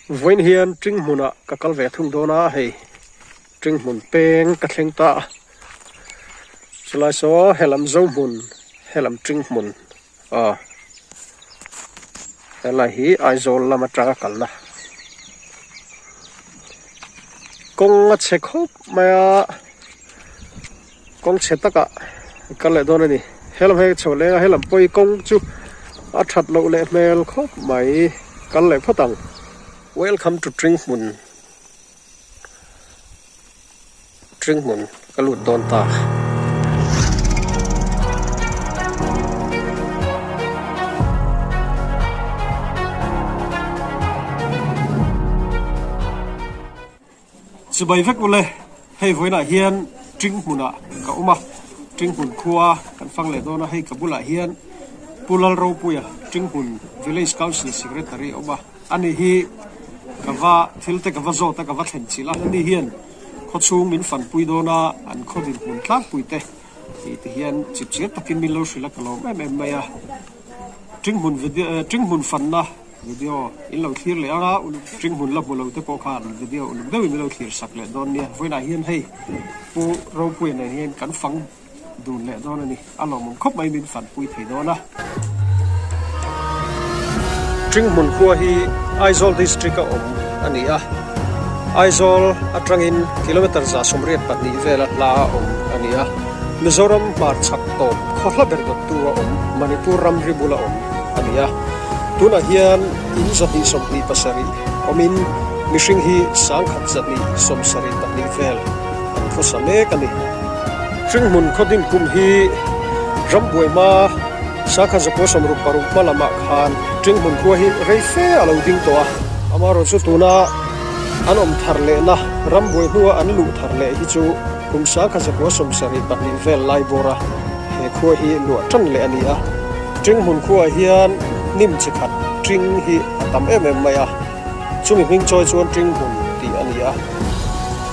Vawiin hian ṭing hmunah ka kal ve thung dawn a, hei ṭing hmun peng ka thleng ta a. Chulai saw helam zo hmun, helam ṭing hmun aw helai hi Aizawl lam atanga kalna kawng a chhe khawp mai a, kawng chhe takah kal leh dawn a ni. Helam hei chho leng a, helam pawh hi kawng chu a that loh leh hmel khawp mai kal leh phawt ang. Welcome to Tringhmun Tringhmun ka lut dawn ta. Chibai vek ule, hei vawiinah hian ṭing hmunah ka awm a, ṭing hmun khua kan fang leh dawn a, hei ka bulah hian Pu Lalropuia ṭing hmun Village Council Secretary a awm a, ani hi ka va thil te ka va zawt a, ka va thlen chilh a, ani hian khawchhung min fanpui dawn a, an khaw dinhmun tlangpui te tih te hian chipchiar takin min lo hrilh a, ka lawm em em mai a, ṭing hmun video ṭing hmun fanna. Video in lo thlir leh ang a, uluk ṭing hmun la hmu lo te pawh khan video uluk deuhin min lo thlir sak leh dawn nia. Vawiinah hian hei Pu Ropuia nen hian kan fang dun leh dawn a ni. A lawmawm khawp mai min fanpui thei dawn a. Ṭing hmun khua hi Aizawl District a awm a ni a, Aizawl aṭangin kilometre 182 vela hla a awm a ni a. Mizoram hmarchhak tawp khaw hla ber dawttu a awm Manipur ramri bula awm a ni a. Tunah hian in 227 awmin mihring hi 1,272 vel an khawsa mek a ni. Hringhmun khaw din kum hi rambuaima sakha zakua sawmruk paruk hma lamah khan Hringhmun khua hi rei fe a lo ding tawh a. Amaherawhchu tuna an awm thar lehna rambuai hnua an luh thar leh hi chu kum 1972 vel lai bawra he khua hi luah tan leh a ni a. Ṭing hmun khuaah hian hnim chi khat ṭing hi a tam em em mai a, chumi hming chawi chuan ṭing hmun tih a ni a.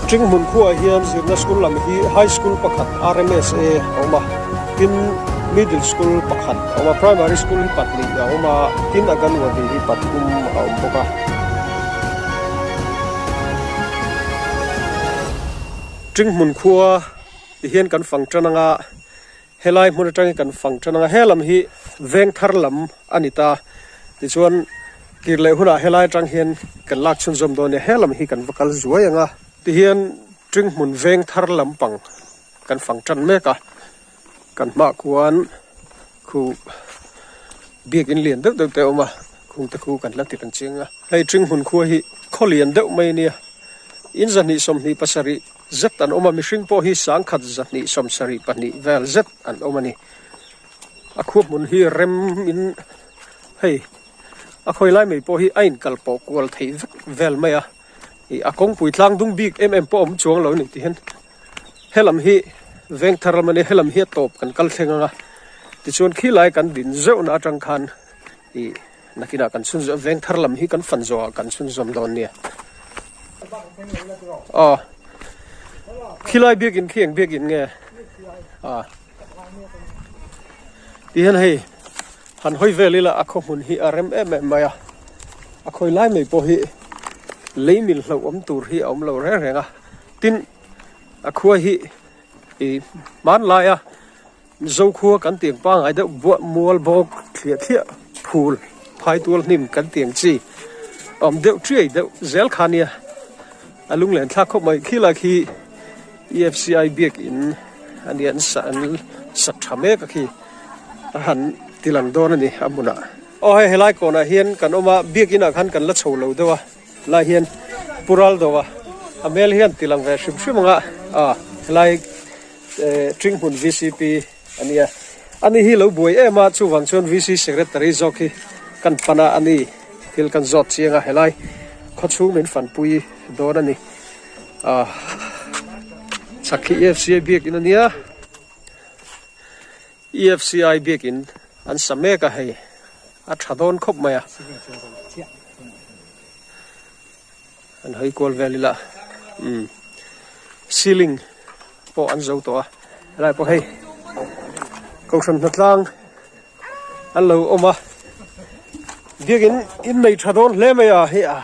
Ṭing hmun khuaah hian zirna school lam hi high school pakhat RMSA a awm a, tin middle school pakhat a awm a, primary school hi pahnih a awm a, tin Aganwadi hi pathum a awm bawk a. Ṭing hmun khua ti hian kan fang ṭan anga. Helai hmun atangin kan fang tan ang a, he lam hi veng thar lam a ni ta. Tichuan kir leh hunah helai atang hian kan lak chhunzawm dawn nia, he lam hi kan va kal zuai ang a. Tihian ṭing hmun veng thar lampang kan fang tan mek a, kan hmah khuan khu biakin lian deuh deuh te a awm a, khung te khu kan la ti reng chiang a. Hei ṭing hmun khua hi khaw lian deuh mai a nia, in 227. Zet an awm a, mihring pawh hi 1272 vel zet an awm a ni. A khua hmun hi rem in hei a khawi lai mai pawh hi a inkal pawh kual thei vek vel mai a, ih a kawngpui tlang dung bik em em pawh a awm chuang lo a ni tih hian helam hi veng thar lam a nia helam hi a tawp kan kal thleng ang a tichuan khilai kan din zeuhna atang khan ih Nakinah kan chhun zawm veng thar lam hi kan fan zawhah kan chhun zawm dawn nia. Aw khilai biakin khi eng biakin nge a ti hian hei han hawi vel ila a khaw hmun hi a rem em em mai a a khawi lai mai pawh hi lei mil hlauh awm tur hi a awm lo reng reng a tin a khua hi ih hmanlaia Mizo khua kan tiang pangngai deuh buah mual bawk thliah thliah phul phai tual hnim kan tiang chi awm deuh triai deuh zel kha nia a lunglen thlak khawp mai khilai khi EFCI biak in a nia an sa an sak tha mek a khi a han ti lang dawn a ni a hmunah aw hei helai kawnah hian kan awm a biak inah khan kan la chho lo deuh a lai hian Pu Raldo a a hmel hian ti lang ve hrim hrim ang a ah helai. Ṭing hmun vcp a nia. Ani hi lo buai em a, chuvang chuan VC Secretary zawk hi kan pan a, ani thil kan zawt chiang a, helai khawchhung min fanpui dawn a ni. Ah, chhak hi EFCI biakin a nia. EFCI biakin an sa mek a hei, a tha dawn khawp mai a. An hawi kual vel ila umm ceiling pawh an zo tawh a helai pawh hei kohhran hnatlang an lo awm a biakin in nei tha dawn hle mai a hei a.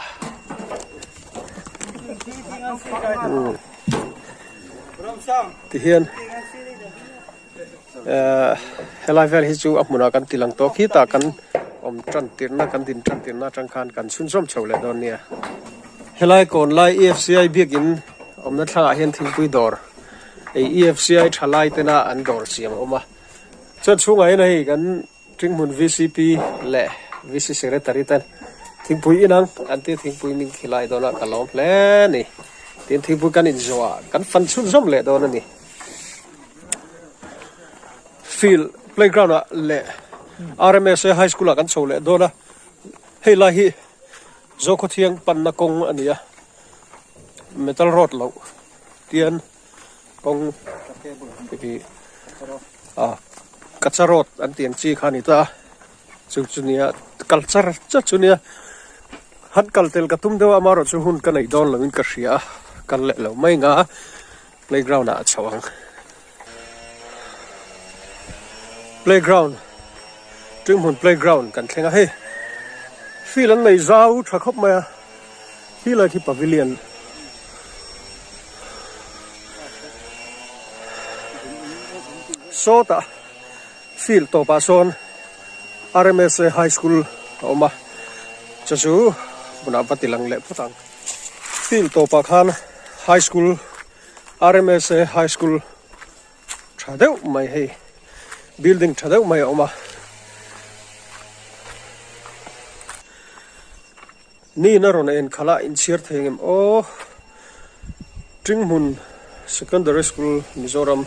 Tihian ehh helai vel hi chu a hmunah kan ti lang tawh khitah kan awm tan tirhna kan din tan tirhna atang khan kan chhunzawm chho leh dawn nia. Helai kawn lai EFCI biakin awmna thlangah hian thingpui dawr ei EFCI tha lai tena an dawr siam a awm a chuan chhungah hian hei kan Ṭinghmun VCP leh VC Secretary ten thingpui inang an tia thingpui min khilai dawn a ka lawm hle a ni. Tin thingpui kan inzawh ah kan fan chhunzawm leh dawn a ni. Field playground ah leh RMSA High School ah kan chho leh dawn a, hei lai hi Zokhawthiang panna kawng a ni a, metal road loh tian kawng hi ah kacha road an tih ang chi kha a ni ta a chu chu nia kal char char chu nia han kal tel ka tum deuh a amaherawh chu hun ka neih dawn lo in ka hria a kal leh lo mai ang a playground ah a chho ang playground tinghmun playground kan thleng a hei field an nei zau tha khawp mai a. Khi lai khi pavilion sawtah field tawpah sawn R_M_S_A high school a awm a chu chu hmunah va ti lang leh phawt ang field tawpah khan high school R_M_S_A high school tha deuh mai hei building tha deuh mai a awm a. Niin a rawn en khalh a inchhiar thei engem aw Ṭinghmun Secondary School Mizoram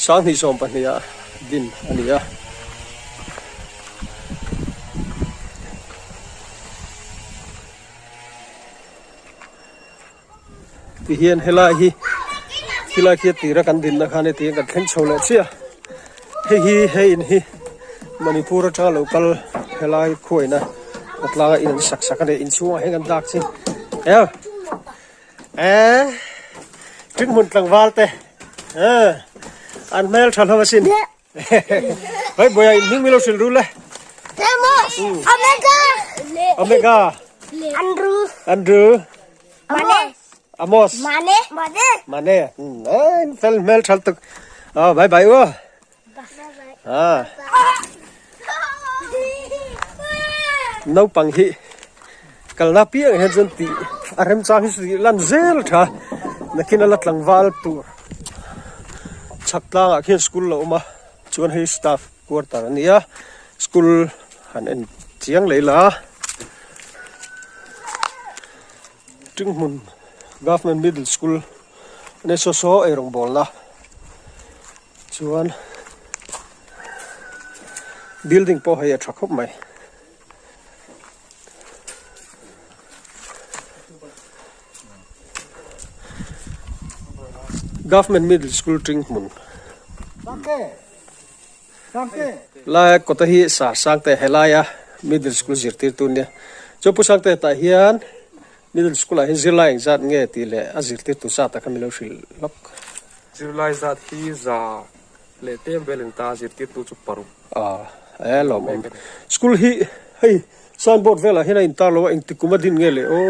Sanghnih 12 ah din a ni a. Tihian helai hi khilai khi a tira kan dinna khan heti hian kan thleng chho leh chiah a hei hi hei in hi Manipur atanga lo kal helai khuaina khawtlanga in an sak sak a ni inchhungah hian kan dak chi eo eh Ṭinghmun tlangval te eh an hmel tha hlawm asin. Hei boya in hming milo hrilh rul e. Omega. Omega. Andrew. Andrew. Mane. Amos. Mane. Mane. Mane. Eh fel mel thal tuk. Oh bye bye u. Ah. Naupang hi kalna piang hian chuan tih a remchang hi chu lan zel tha nakin a la tlangval tur chhak tlangah khian school a awm a chuan hei staff quarter a ni a school han en chiang leh ila Tinghmun government middle school a ni saw saw eirawngbawlna chuan building pawh hei a tha khawp mai. Government Middle School Ṭinghmun Lai kawta hi Sar Sangte helaia Middle School zirtirtu nia. Chuan Pu Sangte tah hian Middle School ah hian zirlai engzat nge tih leh a zirtirtu zat ah khan min lo hrilh lawk. Zirlai zat hi za leh tlem vel in ta zirtirtu chu paruk. Aw e lawmawm. School hi hei signboard velah hian a intar lo a engtik kum a din nge le aw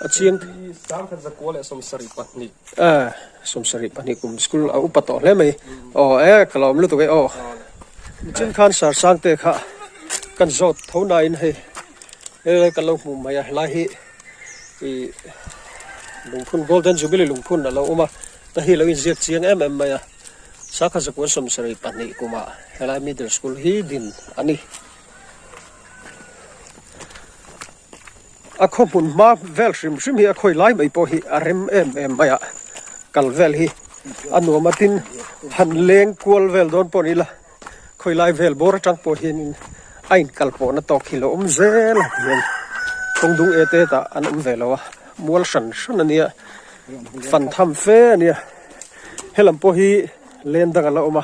a chiang. Hei 1974 E 72 kum school a upa tawh hle mai. Aw e ka lawm lutuk e aw. Nichin khan sar sangte kha kan zawt tho nain hei helai kan lo hmuh mai a helai hi ih lungphun golden jubilee lungphun a lo awm a ta hi lo inziak chiang em em mai a. Sakha zakua 72 kumah helai middle school hi din a ni. A khaw hmun hma vel hrim hrim hi a khawi lai mai pawh hi a rem em em mai a, kal vel hi a nuam a tin han leng kual vel dawn pawh ni ila khawi lai vel bawr atang pawh hianin a inkal pawhna tawk hi lo awm zel a hian kawng dung et et ah an awm ve lo a mual hran hran a nia fan tham fe a nia. Helam pawh hi len dang a la awm a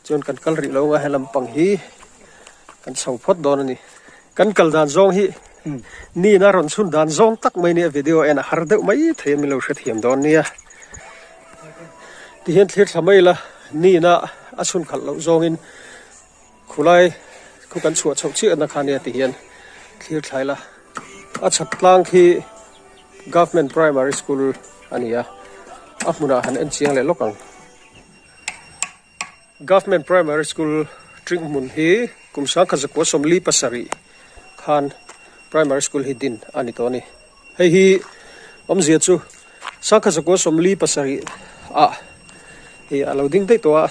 chuan kan kal rih lo ang a helam pang hi kan chho phawt dawn a ni kan kal dan zawng hi nina rawn chhun dan zawng tak mai nia video en a har deuh mai thei a min lo hrethiam dawn nia tihian thlir thla mai ila nina a chhun khalh loh zawngin khulai khu kan chhuah chhoh chiah na kha nia tihian thlir thla ila a chhak tlang khi government primary school. a ni a, a hmunah han en chiang leh lawk ang. Government Primary School Tringhmun hi kum sangkhat zakua 47 khan Primary School hi din a ni tawh a ni. Hei hi awmzia chu sangkhat zakua 47 ah hi a lo ding daih tawh a,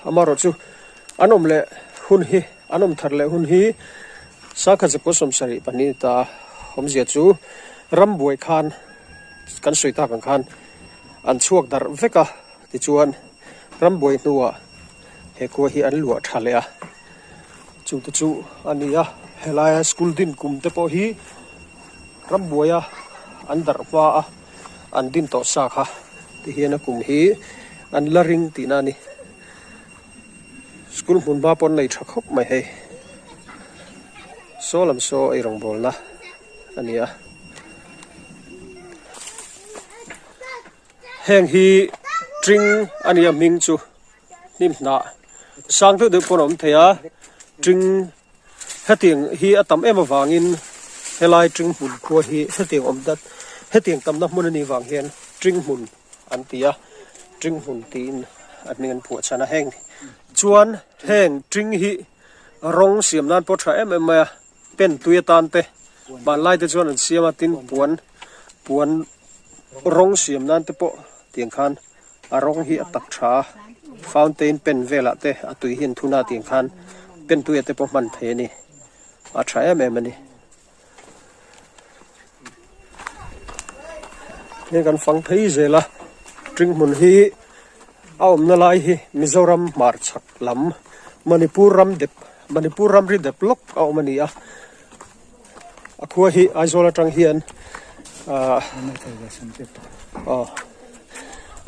amaherawh chu an awm leh hun hi an awm thar leh hun hi sangkhat zakua 72 ni ta a, awmzia chu rambuai khan kan sawi tak ang khan an chhuak darh vek a. Tichuan, rambuai hnuah he khua hi an luah tha leh a, chute chu a ni a, helaia school din kum te pawh hi rambuaia an darh hma a, an din tawh sa kha tihian a kum hi an la ring tihna a ni. School hmun hma pawh an nei tha khawp mai hei. Saw lam saw ei rawngbawlna a ni a. Heng hi ṭing a nia hming chu hnim hnah sang deuh deuh pawn a awm thei a ṭing hetiang hi a tam em avangin helai ṭing hmun khua hi hetiang awm dat hetiang tamna hmun a nih vang hian ṭing hmun an ti a ṭing hmun tiin a hming an phuah chhan a heng chuan heng ṭing hi rawng siam nan pawh a ṭha em em mai a pen tui atan te hmanlai te chuan an siam a tin puan puan rawng siam nan te pawh tiang khan a rawng hi a tak tha a fountain pen velah te a tui hi an thun a tiang khan pen tui ah te pawh hman thei a ni a tha em em a ni. Hei kan fang phei zel a ṭing hmun hi a awmna lai hi Mizoram hmarchhak lam Manipur ram dep Manipur ramri dep lawk a awm a ni a a khua hi Aizawl atang hian ahh aw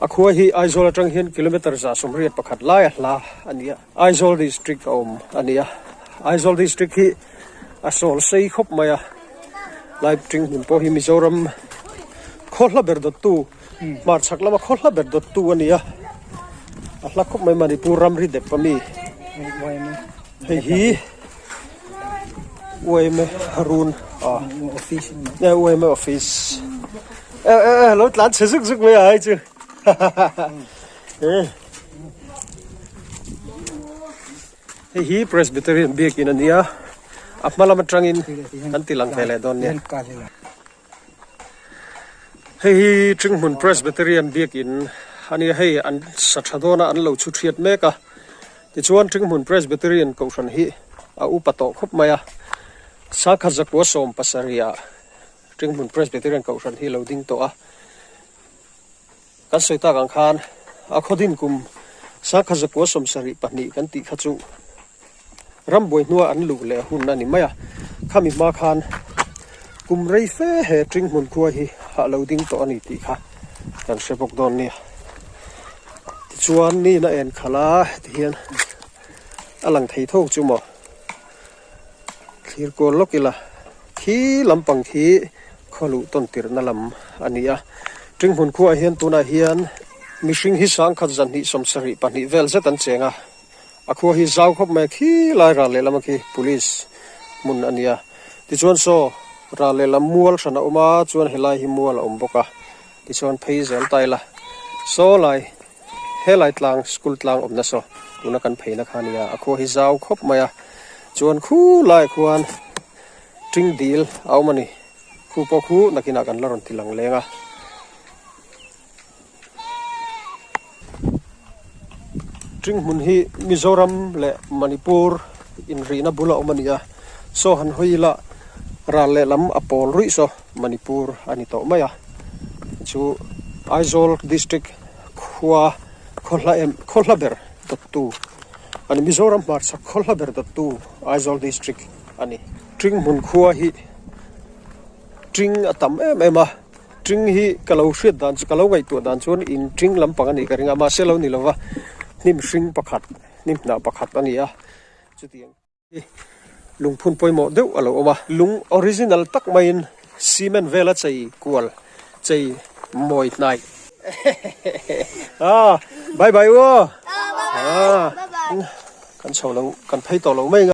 a khua hi Aizawl atang hian kilometer 181 lai a hla a ni a Aizawl district a awm a ni a Aizawl district hi a sawl sei khawp mai a lai ṭing hmun pawh hi Mizoram khaw hla ber dawttu hmarchhak lama khaw hla ber dawttu a ni a a hla khawp mai Manipur ramri dep ami hei hi UMA Harun ah UMA office e e e lo tlan chhe zuk zuk mai a hei chu Hei hi Presbyterian biakin a nia, a hma lam atangin kan ti lang ve leh dawn nia. Hei hi Tringhmun Presbyterian biakin a nia, hei an sa tha dawn a, an lo chhu thiat mek a. Tichuan Tringhmun Presbyterian kohhran hi a upa tawh khawp mai a, Sangkhat zakua 17 ah Tringhmun Presbyterian kohhran hi a lo ding tawh a. Kan sawi tak ang khan a khawdin kum sangkhat zakua 72 kan tih kha chu rambuai hnua an luh leh hun a ni mai a, khami hma khan kum rei fe he ṭing hmun khua hi a lo ding tawh a ni tih kha kan hre bawk dawn nia. Tichuan ni in a en khalh a heti hian a lang thei tho chu maw. Thlir kual lawk ila khi lampang khi khaw luh tawn tirhna lam a ni a, Ṭinghmun khuaah hian tunah hian mihring hi sangkhat 272 vel zet an cheng a, a khua hi zau khawp mai a khi lai ral lehlam a khi police hmun a ni a, tichuan saw ral lehlam mual hran a awm a chuan helai hi mual a awm bawk a, tichuan phei zel ta ila saw lai. Helai tlang school tlang awmna saw tuna kan pheina kha a nia a khua hi zau khawp mai a chuan khu laiah khuan ṭing dil a awm a ni khu pawh khu nakinah kan la rawn ti lang leng a. Ṭing hmun hi Mizoram leh Manipur inrihna bula awm a ni a saw han hawi ila ral lehlam a pawl ruih saw Manipur a ni tawh mai a chu Aizawl district khua khaw hla em khaw hla ber dawttu a ni Mizoram hmarchhak khaw hla ber dawttu Aizawl district a ni. Ṭing hmun khua hi ṭing a tam em em a ṭing hi ka lo hriat dan chu ka lo ngaihtuah dan chuan in ṭing lampang a nih ka ring a mahse lo ni lova hnim hring pakhat hnim hnah pakhat a ni a chutiang. Lungphun pawimawh deuh a lo awm a, lung original tak maiin cement vela chei kual chei mawi hnai. Ah, bye bye u. Ah, kan chho lo, kan phei tawh lo mai ang a.